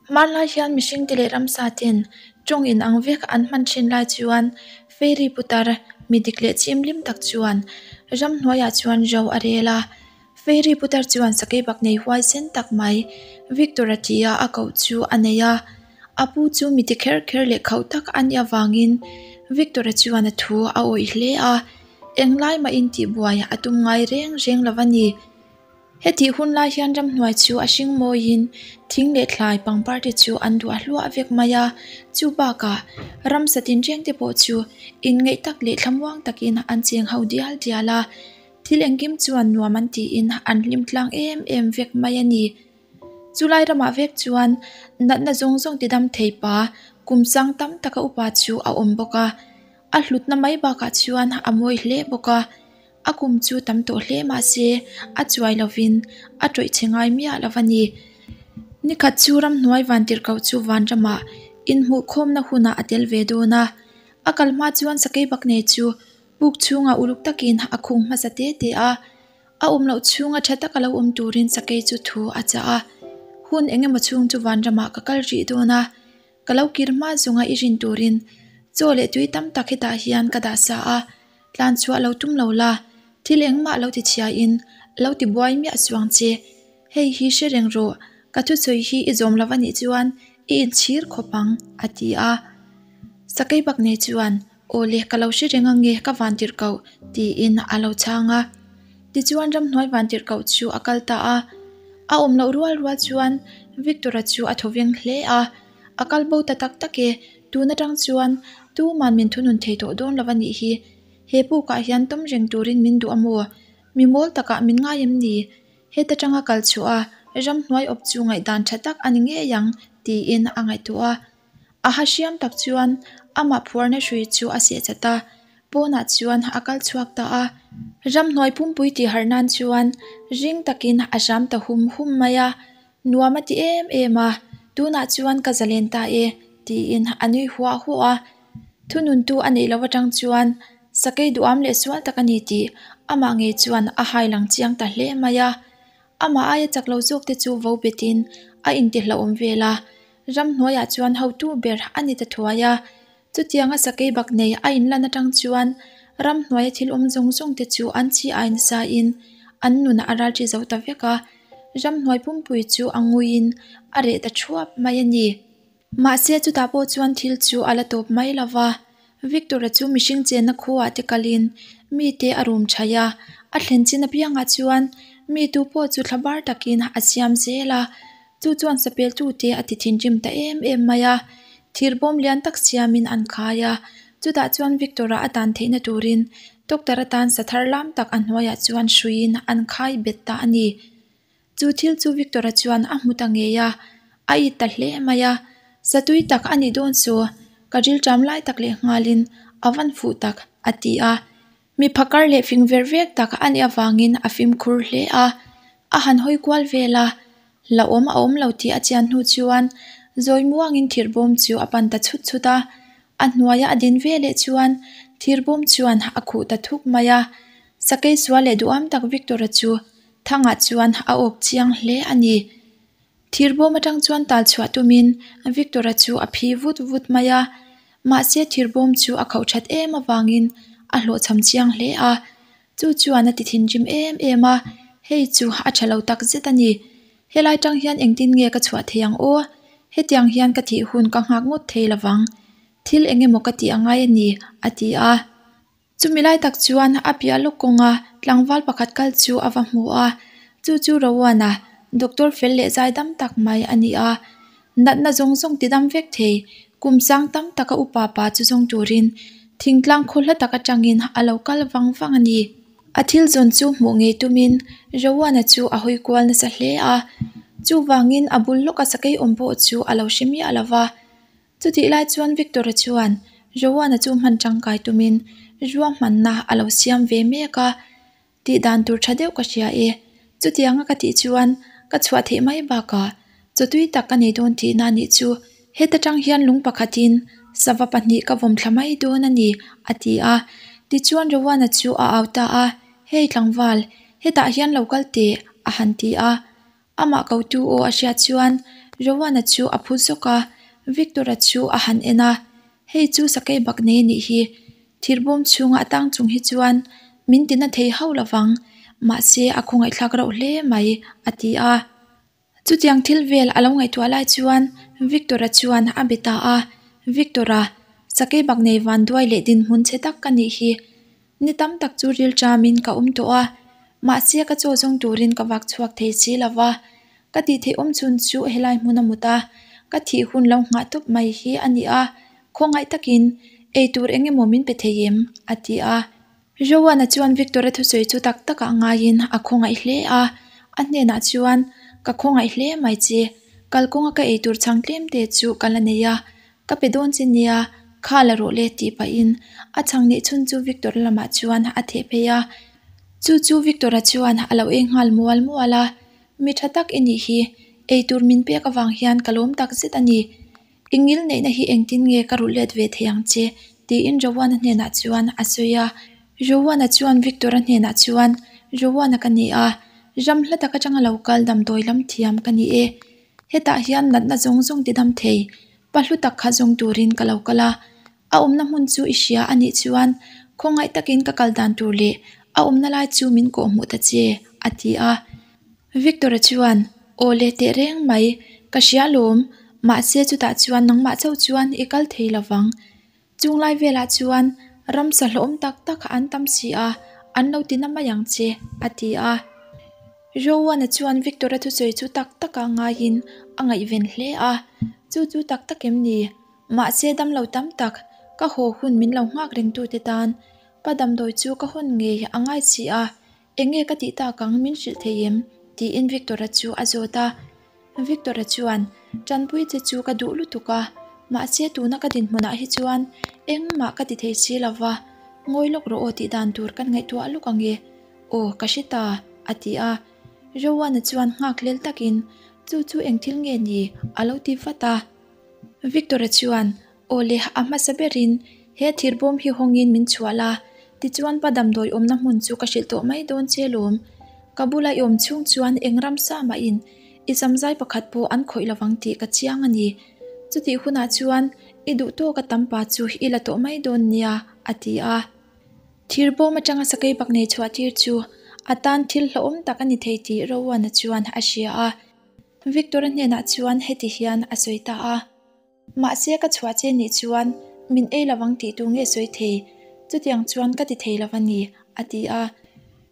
Hmanlai hian mihringte leh ramsa ten tawng in ang vek an hman thin lai chuan fairy putar mi dik leh chimlim tak chuan ramhnuaiah chuan ro a rel a fairy putar chuan sakei bak nei huai sen tak mai Victor a ti a a koh chu a nei a a pu chu mi ti kher kher leh khauh tak a nih avangin Victor a chuan a thu a awih hle a englai mahin tihbuai a tum ngai reng reng lo a ni. Hetih hun lai hian ramhnuai chu a hring mawiin thing leh thlai pangpar te chu an duah hluah vek mai a, chu bakah ramsa tinreng te pawh chu inngeih tak leh thlamuang takin an cheng ho dial dial a, thil engkim chuan nuam an tiin an hlim tlang em em vek mai a ni. Chulai ramah vek chuan natna zawng zawng ti dam thei pa kum sang tam taka upa chu a awm bawk a, a hlutna mai bakah chuan a mawi hle bawk a. A kum chu tam tawh hle mah se a chuai lovin a tawih chhe ngai miah lo a ni. Nikhat chu ramhnuai vantirhkoh chu vanramah inhmuhkhawmna hunah a tel ve dawn a. A kal hma chuan sakei baknei chu puk chhungah uluk takin a khung hmasa te te a. A awm loh chhunga tha taka lo awm turin sakei chu thu a chah a. Hun engemaw chhung chu vanramah ka kal rih dawn a. Ka lo kir hma zawnga i rin turin chaw leh tui tam tak hetah hian ka dah sa a, tlan chhuah lo tum lo la, thil engmah lo ti chhiain lo ti buai miah suang che. Hei hi hre reng rawh, ka thusawi hi i zawm lo a nih chuan i inchhir khawp ang, a ti a. Sakei bak nei chuan, Aw le, ka lo hre reng ange, ka van tirh koh, tiin a lo chhang a. Tichuan ramhnuai van tirh koh chu a kal ta a. A awm loh rual rual chuan Victor-a chu a thaw veng hle a. A kal bo ta tak tak e, tun atang chuan tuman min thunun thei tawh dawn lo a nih hi. He pukah hian tawm reng turin min duh a maw? Mi mawl takah min ngai em ni? Heta tanga kal chhuah a, ramhnuai awp chu ngaihdan tha tak a ni ngei ang, tiin a ngaihtuah a. A ha hriam tak chuan amah phuarna hrui chu a seh chat a, pawnah chuan a kal chhuak ta a. Ramhnuai pumpui tih harh nan chuan ring takin a hram ta hum hum mai a, nuam a ti em em a, tunah chuan ka zalen ta e tiin a nui huah huah a. Thununtu a neih loh atang chuan sakei duham leh sual tak a ni tih amah ngei chuan a hai lang chiang ta hle mai a. Amah aia chak lo zawk te chu vo betin a intihlauhawm vel a, ramhnuaiah chuan hotu ber a ni ta thuai a. Chutianga sakei bak nei a inlan atang chuan ramhnuaia thil awm zawng zawng te chu an chi a insain an nun a ral ṭi zo ta vek a, ramhnuai pumpui chu a nguiin a reh ta thuap mai a ni. Mahse chutah pawh chuan thil chu a la tawp mai lo va, Victor-a chu mihring chenna khuaah te kalin mite a rum thaih a, a thlen chin apiangah chuan mi tu pawh chu thla bar takin a siam zel a, chu chuan sapeltute a ti thinrim ta em em mai a, thir bawm lian tak siamin an khai a, chutah chuan Victor-a a tan theihna turin doctor atan sa thar lam tak a hnuaiah chuan hruiin an khai bet ta a ni. Chu thil chu Victor-a chuan a hmu ta ngei a, a it ta hle mai a, Satui tak a nih dawn chu, ka rilṭam lai tak leh nghalin a van fuh tak, a ti a. Mi phakar leh fing ver vek tak a nih avangin a fimkhur hle a, a han hawi kual vel a, hlauhawm a awm lo tih a chian hnu chuan zawi muangin thirbawm chu a pan ta chhut chhut a, a hnuaia a din ve leh chuan thirbawm chuan a khuh ta thuk mai a, sakei sual leh duham tak Victor-a chu Thangah chuan a awk chiang hle a ni. Thirbawm atang chuan tal chhuah tumin Victor-a chu a phi vut vut mai a, mahse thirbawm chu a khauh that em avangin a hlawhchham chiang hle a. Chu chuan a ti thinrim em em a, hei chu a tha lo tak zet a ni. Helai tang hian engtin nge ka chhuah thei ang aw? Hetiang hian ka thih hun ka nghak ngawt thei lovang. Thil eng emaw ka tih a ngai a ni, a ti a. Chumi lai tak chuan a piah lawk kawnga tlangval pakhat kal chu a va hmu a, chu chu Rowana, doctor fel leh zai dam tak mai a ni a. Natna zawng zawng ti dam vek thei, kum sang tam taka upa pa chu zawng turin thingtlang khaw hla tak atangin a lo kal vang vang a ni. A thil zawn chu hmuh ngei tumin Rowana chu a hawi kual nasa hle a, chuvangin a bul lawka sakei awm pawh chu a lo hre miah lo va. Chutih lai chuan Victor-a chuan Joanna chu hman tangkai tumin ruahmanna a lo siam ve mek a, tih dan tur tha deuh ka hria e. Chutianga ka tih chuan ka chhuah theih mai bakah chawtui tak ka nei dawn tihna a nih chu. Heta tang hian lung pakhatin sava pahnih ka vawm thla mai dawn a ni, a ti a. Tichuan Joanna chu a au ta a, Hei tlangval, hetah hian lo kal teh, a han ti a. Amah kotu aw a hriat chuan Rowana chu a phu zawk a, Victor-a chu a han en a, Hei chu sakei bak nei a nih hi, thirbawm chhunga a tang chung hi chuan min tina thei hauh lovang, mahse a khawngaihthlak rauh hle mai, a ti a. Chutiang thil vel a lo ngaihtuah lai chuan Victor-a chuan a be ta a, Victor-a, sakei bak nei vanduai leh dinhmun chhe tak ka nih hi. Ni tam tak chu ril ṭamin ka awm tawh a, mahse ka chaw zawng turin ka vak chhuak thei si lo va. Ka tih theih awm chhun chu helai hmun a mut a, ka thih hun lo nghah tawp mai hi a ni a, khawngaih takin ei tur eng emaw min pe thei em? a ti a. Joana chuan Victor-a thusawi chu tak takah ngaiin a khawngaih hle a, a hnenah chuan, Ka khawngaih hle mai che, kalkawnga ka ei tur chhang tlem te chu ka la nei a, ka pe dawn che nia, kha la rawh le tih pahin a chhang neih chhun chu Victor-a lamah chuan a theh phei a. Chu chu Victor-a chuan a lo ei nghal mual mual a, Mi tha tak i nih hi, ei tur min pek avang hian ka lawm tak zet a ni. I ngil neihna hi engtin nge ka rulh let ve thei ang che? tiin Rowana hnenah chuan a sawi a. Rowana chuan Victor-a hnenah chuan, Rowana ka ni a, ram hla tak atanga lo kal damdawi lam thiam ka ni e. Hetah hian natna zawng zawng ti dam thei, pa hlu tak kha zawng turin ka lo kal a. A awmna hmun chu i hria a nih chuan khawngaih takin ka kal dan tur leh a awmna lai chu min kawhhmuh ta che, a ti a. Victor-a chuan, Aw le teh reng mai, ka hria lawm, mahse chutah chuan nangmah chauh chuan i kal thei lo vang. Chung lai velah chuan ramsa hlawhawm tak tak an tam si a, an lo ti na mai ang che, a ti a. Rowana chuan Victor-a thusawi chu tak takah ngaiin a ngaihven hle a, Chu chu tak tak em ni? Mahse damlo tam tak, ka haw hun min lo nghak rengtute tan pa damdawi chu ka hawn ngei a ngai si a, Enge ka tih tak ang min hrilh thei em? tiin Victor-a chu a zawt a. Victor-a chuan, Tanpui che chu ka duh lutuk a, mahse tuna ka dinhmunah hi chuan engmah ka ti thei si lo va, ngawi lawk rawh aw tih dan tur kan ngaihtuah lawk ang e. Aw, ka hre ta, a ti a. Rowan-a chuan nghak hlel takin, Chu chu eng thil nge ni? a lo ti vat a. Victor-a chuan, Aw le, a hmasa berin he thirbawm hi hawngin min chhuah la, tichuan pa damdawi awmna hmun chu ka hrilh tawh mai dawn che lawm. Ka bula i awm chhung chuan eng ramsa mahin i samzai pakhat pawh an khawih lovang tih ka chiang a ni. Chutih hunah chuan i duh tawka tam pa chu i la tawh mai dawn nia, a ti a. Thirbawm atanga sakei bak nei chhuah tir chu a tan thil hlauhawm tak a ni thei tih Rowana chuan a hria a. Victor-a hnenah chuan heti hian a sawi ta a. Mahse ka chhuah che nih chuan min ei lo ang tih tu nge sawi thei, chutiang chuan ka ti thei lo a ni, a ti a.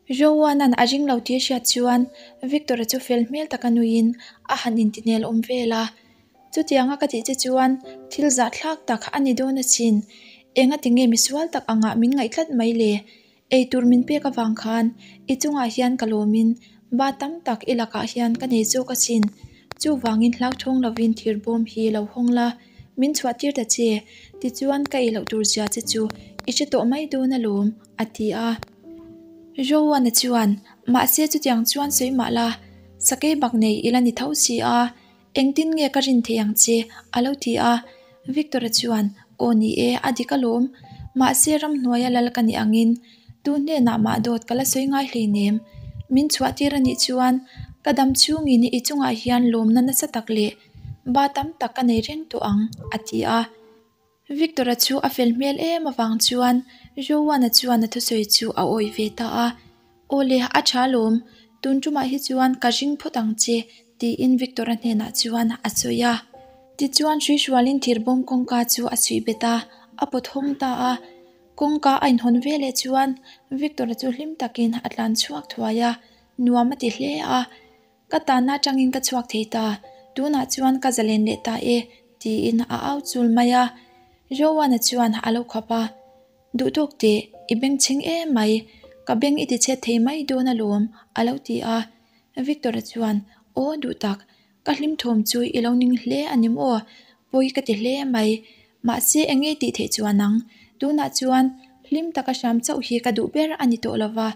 Rowan-a'n a ring lo tih a hriat chuan Victor-a chu fel hmel taka nuiin a han intinel awm vel a. Chutianga ka tih che chuan thil zahthlak tak a ni dawn asin, engati nge misual tak angah min ngaih tlat mai le? Eitur min pek avang khan i chungah hian ka lawmin ba tam tak i lakah hian ka nei zawk asin. Chuvangin hlauthawng lovin thirbawm hi lo hawng la, min chhuah tir ta che, tichuan ka ei loh tur zia che chu i hre tawh mai dawn alawm, a ti a. Rowana chuan, Mahse chutiang chuan sawi mah la, sakei bak nei i la ni tho si a, Engtin nge ka rin thei ang che? a lo ti a. Victor-a chuan, Aw ni e, a dik alawm. Mahse ramhnuaia lal ka nih angin tu hnenah mah dawt ka la sawi ngai hleinem. Min chhuah tir a nih chuan ka dam chhungin i chungah hian lawmna nasa tak leh ba tam tak ka nei reng tawh ang, a ti a. Victor-a chu a fel hmel em avang chuan Rowan-a chuan a thusawi chu a awih ve ta a. Aw le, a tha lawm, tun tumah hi chuan ka ring phawt ang che, tiin Victor-a hnenah chuan a sawi a. Tichuan hruihrualin thirbawm kawngka chu a suih bet a, a pawt hawng ta a. Kawngka a inhawn ve leh chuan Victor-a chu hlim takin a tlan chhuak thuai a, nuam a ti hle a. Ka tanna atangin ka chhuak thei ta, tunah chuan ka zalen leh ta e, tiin a au chul mai a. Rowana chuan a lo khap a, Duh tawk teh, i beng chhing em mai, ka beng i ti chhet thei mai dawn alawm, a lo ti a. Victor-a chuan, Aw duh tak, ka hlim thawm chu i lo ning hle a ni maw? Pawi ka ti hle mai, mahse eng nge tih theih chuan ang, tunah chuan hlim taka hram chauh hi ka duh ber a ni tawh lova,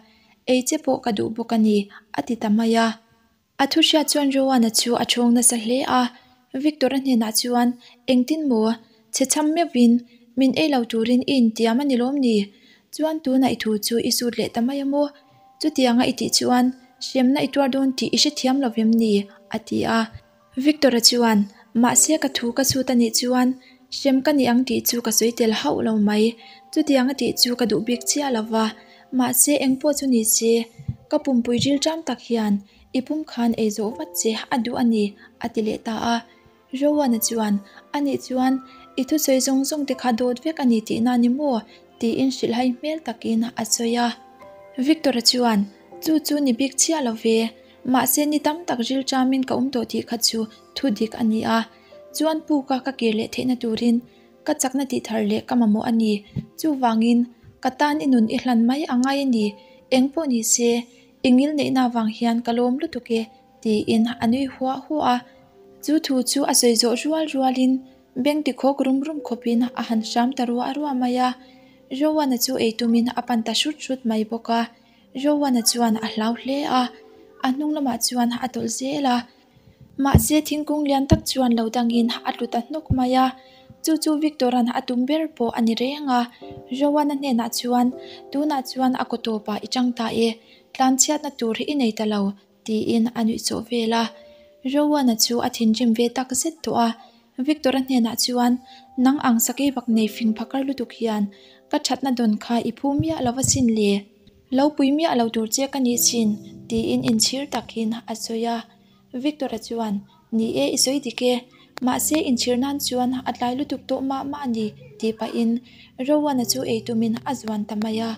Ei che pawh ka duh bawk a ni, a ti ta mai a. A thu hriat chuan Rowan-a chu a thawng nasa hle a. Victor-a hnenah chuan, Engtin maw? Chhe chham meuhvin, min ei lo turin i intiam a ni lawm ni? Chuan tunah i thu chu i sut leh ta mai a maw? Chutianga i tih chuan hremna i tuar dawn tih i hrethiam lo vem ni? a ti a. Victor-a chuan, Mahse ka thu ka chhut a nih chuan hrem ka ni ang tih chu ka sawi tel hauh lo mai. Chutiang a tih chu ka duh bik chiah lo va, mahse engpawh chu ni se, ka pumpui rilṭam tak hian i pum khan ei zawh vat che a duh a ni, a ti leh ta a. Rowan-a chuan, A nih chuan i thusawi zawng zawng te kha dawt vek a ni tihna ni maw? tiin hrilhhai hmel takin a sawi a. Victor-a chuan, Chu chu ni bik chiah lo ve, mahse ni tam tak rilṭamin ka awm tawh tih kha chu thu dik a ni a. Chuan puka ka kir leh theihna turin ka chakna tih thar leh ka mamawh a ni. Chuvangin ka tan i nun i hlan mai a ngai a ni. Engpawh ni se, i ngil neihna avang hian ka lawm lutuk e, tiin a nui huah huah a. Chu thu chu a sawi zawh rual rualin beng tikhawk rum rum khawpin a han hram ta ruah ruah mai a. Rowan-a chu ei tumin a pan ta hrut hrut mai bawk a. Rowan-a chuan a hlau hle a, a hnung lamah chuan a tawlh zel a. Mahse thingkung lian tak chuan lo dangin a tlu ta hnawk mai a. Chu chu Victor-a'n a tum ber pawh a ni reng a. Rowan-a hnenah chuan, Tunah chuan a kaw tawpah i chang ta e, tlanchhiatna tur hi i nei ta lo, tiin a nuih chawh vel a. Rowan-a chu a thinrim ve tak zet tawh a, Victor-a hnenah chuan, Nang ang sakei bak nei fing phakar lutuk hian ka thatna dawn kha i phu miah lo va sin le. Lo pui miah lo tur che ka ni sin, tiin inchhir takin a sawi a. Victor-a chuan, Ni e, i sawi dik e. Mahse, inchhir nan chuan a tlai lutuk tawh mah mah a ni, tih pahin Rowan-a chu ei tumin a zuan ta mai a.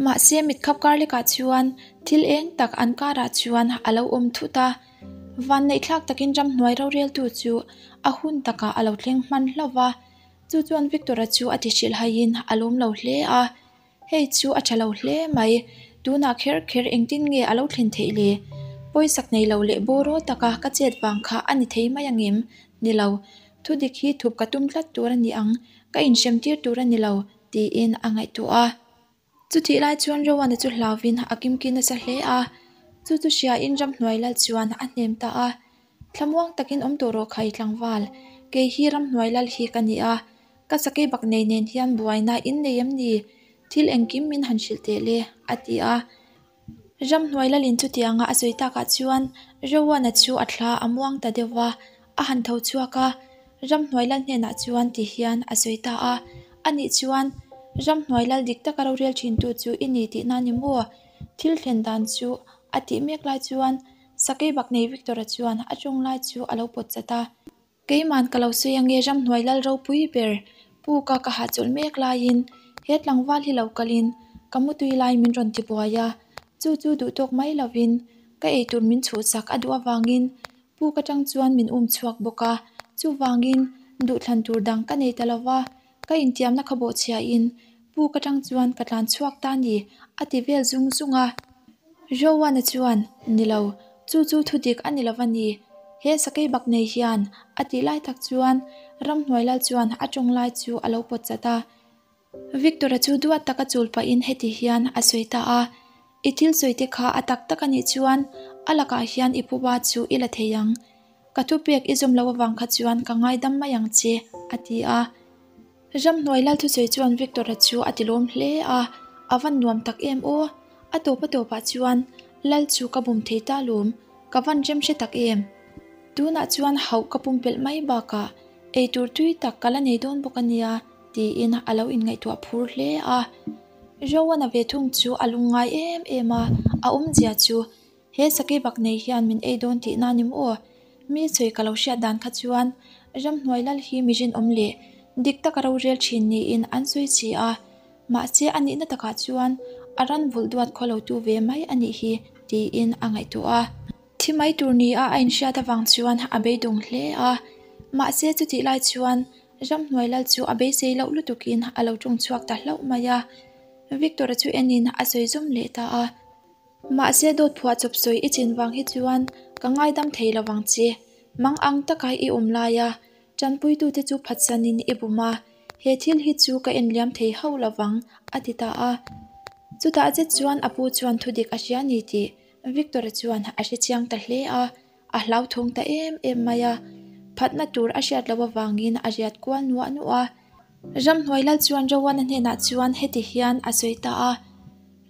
Mahse, mitkhap kar lekah chuan thil eng tak an karah chuan a lo awm thut a. Vanneihthlak takin ramhnuai roreltu chu a hun takah a lo thleng hman hlauh va. Chu chuan Victor-a chu a ti hrilhhaiin a lawm lo hle a. Hei chu a tha lo hle mai, tunah kher kher engtin nge a lo thlen theih le? Pawisak nei lo leh bawraw taka ka chet vang kha a ni thei mai angem? Ni lo, thu dik hi thup ka tum tlat tur a ni ang, ka inhrem tir tur a ni lo, tiin a ngaihtuah a. Chutih lai chuan Rowan-a chu hlauvin a kimki nasa hle a, chu chu hriain ramhnuai lal chuan a hnem ta a. Thlamuang takin awm tawh rawh khai tlangval, kei hi ramhnuai lal hi ka ni a, Ka sakei bak nei nen hian buaina in nei em ni? Thil engkim min han hrilh teh le, a ti a. Ramhnuai lalin chutianga a sawi takah chuan Rowan-a chu a thla a muang ta deuh va, a han tho chhuak a. Ramhnuai lal hnenah chuan ti hian a sawi ta a, Anih chuan ramhnuai lal dik taka rorel thintu chu i ni tihna ni maw? Thil thlen dan chu a tih mek lai chuan sakei bak nei Victor-a chuan a tawng lai chu a lo pawt chat a. Keiman ka lo sawi ange ramhnuai lal ropui ber puka ka hahchawlh mek laiin he tlangval hi lo kalin ka mutui lai min rawn ti buai a, chu chu duhtawk mai lovin ka eitur min chhuhsak a duh avangin puk atang chuan min um chhuak bawk a, chuvangin duhthlan tur dang ka nei ta lova, ka intiamna kha bawhchhiahin puk atang chuan ka tlan chhuak ta a ni a ti vel zung zung a. Rowan-a chuan, Ni lo, chu chu thu dik a ni lo va ni. He sakei bak nei hian a tih lai tak chuan ramhnuai lal chuan a tawng lai chu a lo pawt chat a. Victor-a chu duat taka chul pahin heti hian a sawi ta a, I thil sawi te kha a tak tak a nih chuan a lakah hian i phuba chu i la thei ang. Ka thupek i zawm loh avang kha chuan ka ngaidam mai ang che, a ti a. Ramhnuai lal thusawi chuan Victor-a chu a ti lawm hle a, a van nuam tak em aw. A tawp a tawpah chuan lal chu ka bum thei ta lawm, ka van rem hre tak em. Tunah chuan hauh ka pumpelh mai bakah eitur tui tak ka la nei dawn bawk a nia tiin a lo inngaihtuah phur hle a. Rowan-a ve thung chu a lungngai em em a, a awmzia chu He sakei bak nei hian min ei dawn tihna ni maw? Mi sawi ka lo hriat dan kha chuan ramhnuai lal hi mi rinawm leh dik taka rorel thin niin an sawi si a, mahse a nihna takah chuan a ran vulh duat khaw lo tu ve mai a nih hi tiin a ngaihtuah a. Thi mai tur nia a inhriat avang chuan a beidawng hle a, mahse chutih lai chuan ramhnuai lal chu a beisei loh lutukin a lo tawng chhuak ta hlauh mai a, Victor-a chu enin a sawi zawm leh ta a. Mahse dawt phuah chawp sawi i chin vang hi chuan ka ngaidam thei lo vang che. Mang ang taka i awm lai a, tanpuitute chu phatsanin i bum a, he thil hi chu ka enliam thei hauh lo vang, a ti ta a. Chutah zet chuan a pu chuan thudik a hria ni tih Victor-a chuan a hre chiang ta hle a, a hlauthawng ta em em mai a, phatna tur a hriat loh avangin a riat kual nuah nuah a. Ramhnuai lal chuan Rowan-a hnenah chuan heti hian a sawi ta a,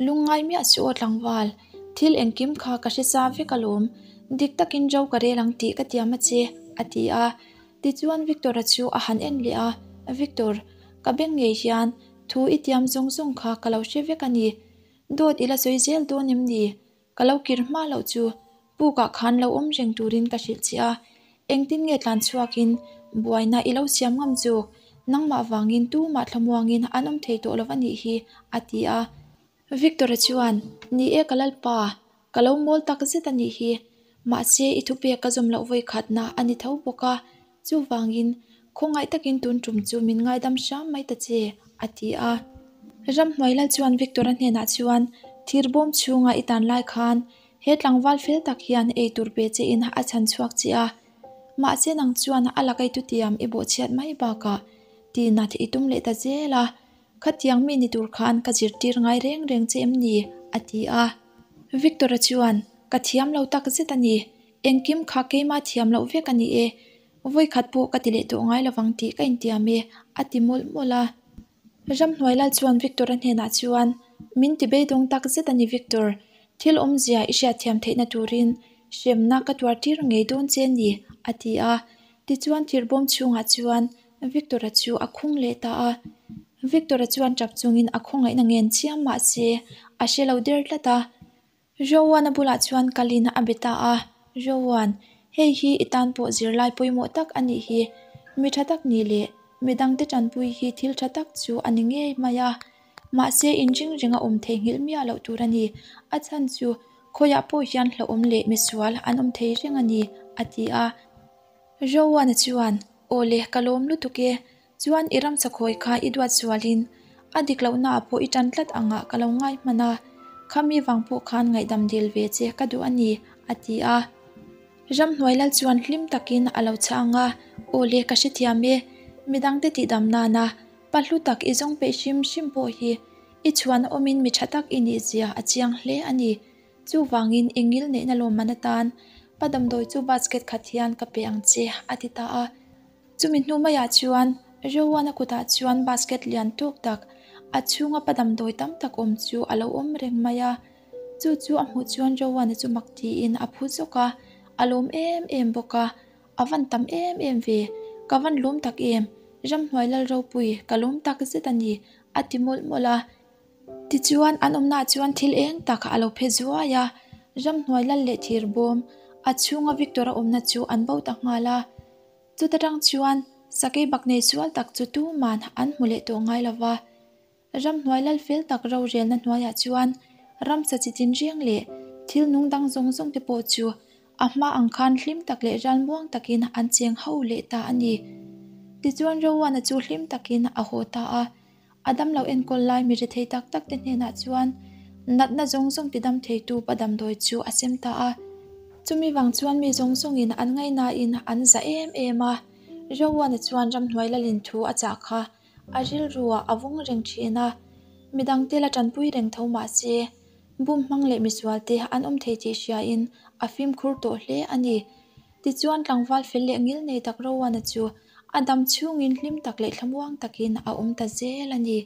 Lungngai miah suh aw tlangval, Thil engkim kha ka hre sa vek alawm, dik takin ro ka rel ang tih ka tiam a che, a ti a. Tichuan Victor-a chu a han en leh a, Victor, ka beng ngei hian thu i tiam zawng zawng kha ka lo hre vek a ni. Dawt i la sawi zel dawn em ni? Ka lo kir hma loh chu pukah khan lo awm reng turin ka hrilh che a, engtin nge tlan chhuakin buaina i lo siam ngam zawk? Nangmah vangin tumah thlamuangin an awm thei tawh lo a nih hi, a ti a. Victor-a chuan, Ni e ka lalpa, ka lo mawl tak zet a nih hi. Mahse i thupek ka zawm loh vawi khatna a ni tho bawk a, chuvangin khawngaih takin tun tum chu min ngaidam hram mai ta che, a ti a. Ramhnuai lal chuan Victor-a hnenah chuan, Thir bawm chhunga i tan lai khan he tlangval fel tak hian ei tur pe chein a chhan chhuak che a, mahse nang chuan a laka i thutiam i bawhchhiat mai bakah tinat i tum leh ta zel a. Khatiang mi ni tur khan ka zirtir ngai reng reng che em ni? a ti a. Victor-a chuan, Ka thiam lo tak zet a ni. Engkim kha keimah thiam loh vek a ni e. Vawikhat pawh ka ti leh tawh ngai lovang tih ka intiam e, a ti mawlh mawlh a. Ramhnuai lal chuan Victor-a hnenah chuan, Min ti beidawng tak zet a ni Victor. Thil awmzia i hriatthiam theihna turin hremna ka tuar tir ngei dawn che ni, a ti a. Tichuan thirbawm chhungah chuan Victor-a chu a khung leh ta a. Victor-a chuan tap chungin a khawngaihna ngen chiam mah se a hre lo der tlat a. Rowan-a bulah chuan kalin a be ta a, Rowan, hei hi i tan pawh zirlai pawimawh tak a nih hi. Mi tha tak nih leh mi dangte tanpui hi thil tha tak chu a ni ngei mai a. Mahse inring ringa awm theihnghilh miah loh tur a ni. A chhan chu khawiah pawh hian hlauhawm leh misual an awm thei reng a ni, a ti a. Rowan-a chuan, Aw le, ka lawm lutuk e. Chuan i ramsa khawi kha i duat sualin a dik lohnaah pawh i tan tlat angah ka lo ngai hman a, khami vang pawh khan ngaihdam dil ve che ka duh a ni, a ti a. Ramhnuai lal chuan hlim takin a lo chhang a, Aw le, ka hrethiam e. Midangte tihdam nana pa hlu tak i zawng peih hrim hrim pawh hi i chhuan awmin mi tha tak i nih zia a chiang hle a ni. Chuvangin i ngil neihna lawmman atan pa damdawi chu basket khat hian ka pe ang che, a ti ta a. Chumi hnu maiah chuan Rowan-a kutah chuan basket lian tawk tak, a chhunga pa damdawi tam tak awm chu a lo awm reng mai a. Chu chu a hmuh chuan Rowan-a chu mak tiin a phu zawk a, a lawm em em bawk a. A van tam em em ve, ka van lawm tak em, Ramhnuai Lalropui, ka lawm tak zet a ni, a ti mawlh mawlh a. Tichuan, an awmnaah chuan thil eng tak a lo phe zuai a, ramhnuai lal leh thir bawm, a chhunga Victor-a awmna chu an bo ta nghal a. Chuta tang chuan sakei bak nei sual tak chu tuman an hmu leh tawh ngai lo va. Ramhnuai lal fel tak rorelna hnuaiah chuan ramsa chi tinreng leh thil nung dang zawng zawng te pawh chu a hma ang khan hlim tak leh ralmuang takin an cheng ho leh ta a ni. Tichuan Rowan-a chu hlim takin a haw ta a. A damlo enkawl lai mi rethei tak tak te hnenah chuan natna zawng zawng ti dam theitu pa damdawi chu a sem ta a. Chumi vang chuan mi zawng zawngin an ngaihnain an za em em a. Rowan-a chuan ramhnuai lalin thu a chah kha a rilruah a vawng reng thin a. Midangte la tanpui reng tho mah se, bum hmang leh misualte an awm thei tih hriain a fimkhur tawh hle a ni. Tichuan tlangval fel leh ngil nei tak Rowan-a chu a dam chhungin hlim tak leh thlamuang takin a awm ta zel a ni.